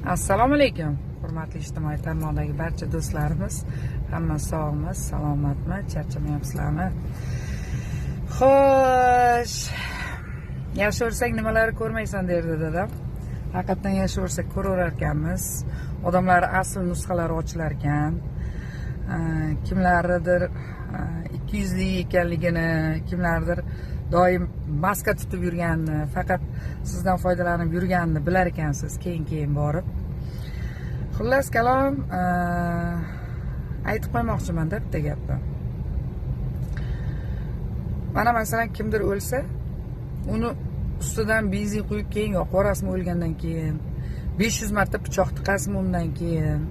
Assalomu alaykum, hurmatli ijtimoiy tarmoqdagi barcha do'stlarimiz. Hamma sog'mi, salomatmi, charchamayapsizlarmi? Xo'sh, yashaversang nimalarni ko'rmaysan derdi dadam. Haqiqatdan yashaversak ko'raverar ekanmiz. Odamlar asl nusxalari ochilar ekan. Kimlarnidir ikki yuzli ekanligini, kimlardir doim maska tutib yurganini, faqat sizdan foydalanib yurganini bilar ekansiz keyin borib. Xullas kalom, aytib qo'ymoqchimanda bitta gapni. Mana masalan, kimdir o'lsa, uni ustidan benzin quyib keyin yoqib yuborasizmi o'lgandan keyin, 500 marta pichoq tiqasizmi undan keyin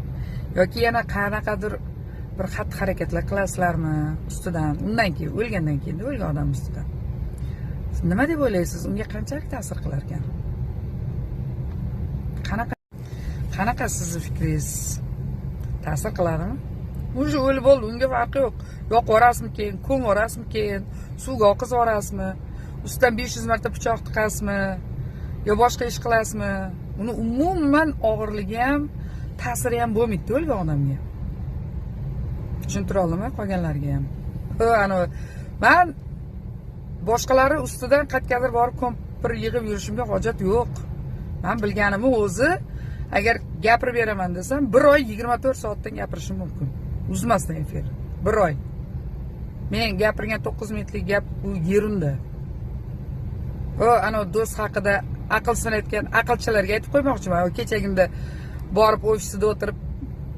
yoki yana qanaqadir bir xatti harakatlar qilasizlarmi ustidan, undan keyin, o'lgandan keyin, o'lgan odam ustidan? Nima deb o'ylaysiz, unga qanchalik ta'sir qilar ekan? Qanaqa sizni fikringiz, ta'sir qiladimi? Уже o'lib bo'ldi, unga farqi yo'q. Yoqib yuborasizmi keyin, ko'mib yuborasizmi keyin, suvga oqizib yuborasizmi, ustidan 500 marta pichoq tiqasizmi yo boshqa ish qilasizmi, uni umuman og'irligi ham, ta'siri ham bo'lmaydida o'lgan odamga. Tushuntira oldimmi qolganlarga ham? Anavi man boshqalari ustidan qayergadir borib kompir yig'ib yurishimga hojat yo'q. Man bilganimni o'zi agar gapirib beraman desam, bir oy 24 soatdan gapirishim mumkin, uzmasdan efir, bir oy. Men gapirgan 9 minutlik gap u yerunda. U anavi do'st haqida aql sinayotgan aqlchilarga aytib qo'ymoqchiman. Kechagimda borib ofisida o'tirib,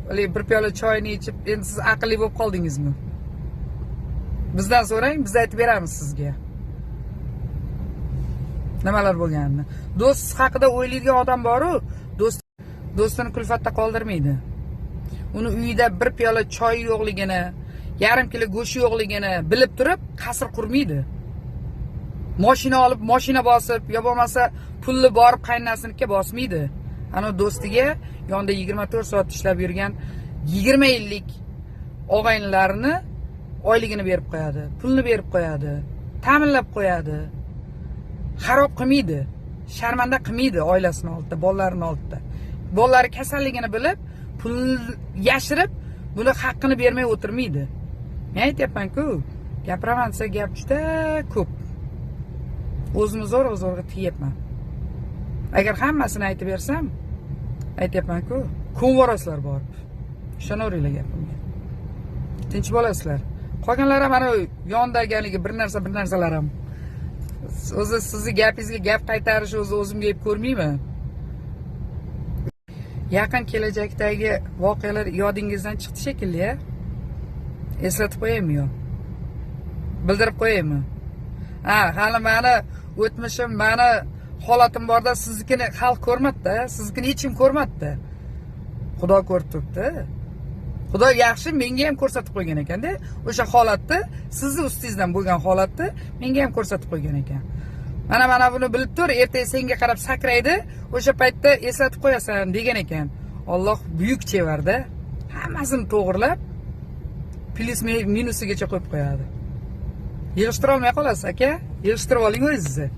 haligi bir piyola choyni ichib, endi siz aqlli bo'lib qoldingizmi? Bizdan so'rang, biz aytib beramiz sizga nimalar bo'lganini. Do'st haqida o'ylaydigan odam boru, do'st do'stini kulfatda qoldirmaydi. Uni uyida bir piyola choy yo'qligini, yarim kilo go'shti yo'qligini bilib turib qasr qurmaydi, moshina olib moshina bosib yo bo'lmasa pulni borib qaynonasinikiga bosmaydi. Ana do'stiga yonida 24 soat ishlab yurgan 20 yillik og'aynilarini oyligini berib qo'yadi, pulni berib qo'yadi, ta'minlab qo'yadi, xarob qilmaydi, sharmanda qilmaydi oilasini oldida, bolalarini oldida. Bolalari kasalligini bilib, pulni yashirib, buni haqqini bermay o'tirmaydi. Men aytyapmanku, gapiraman desa gap juda ko'p, o'zimni zo'rg'a zo'rg'a tiyapman. Agar hammasini aytib bersam, aytyapmanku, ko'mib yuborasizlar borib. Ishonaveringlar gapimga, tinch bo'lasizlar. Qolganlar ham, mana yondaganligi bir narsa, bir narsalar ham, o'zi sizni gapingizga gap qaytarish o'zi o'zimga ep ko'rmayman. Yaqin kelajakdagi voqealar yodingizdan chiqdi shekilli, a? Eslatib qo'yaymi yo bildirib qo'yaymi? Ha, hali mani o'tmishim, mani holatim borda, siznikini xalq ko'rmadida, siznikini hech kim ko'rmadida. Xudo ko'rib turibdi. Xudo yaxshi, menga ham ko'rsatib qo'ygan ekanda o'sha holatni, sizni ustingizdan bo'lgan holatni menga ham ko'rsatib qo'ygan ekan. Mana buni bilib tur, ertaga senga qarab sakraydi, o'sha paytda eslatib qo'yasan degan ekan. Olloh buyuk chevarda, hammasini to'g'irlab, plyus minusigacha qo'yib qo'yadi. Yig'ishtira olmay qolasiz, aka, yig'ishtirib oling o'zingizni.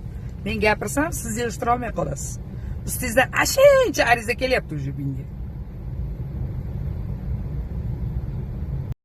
Men gapirsam, siz yig'ishtira olmay qolasiz. Ustingizdan ashuncha ariza kelyapti уже menga.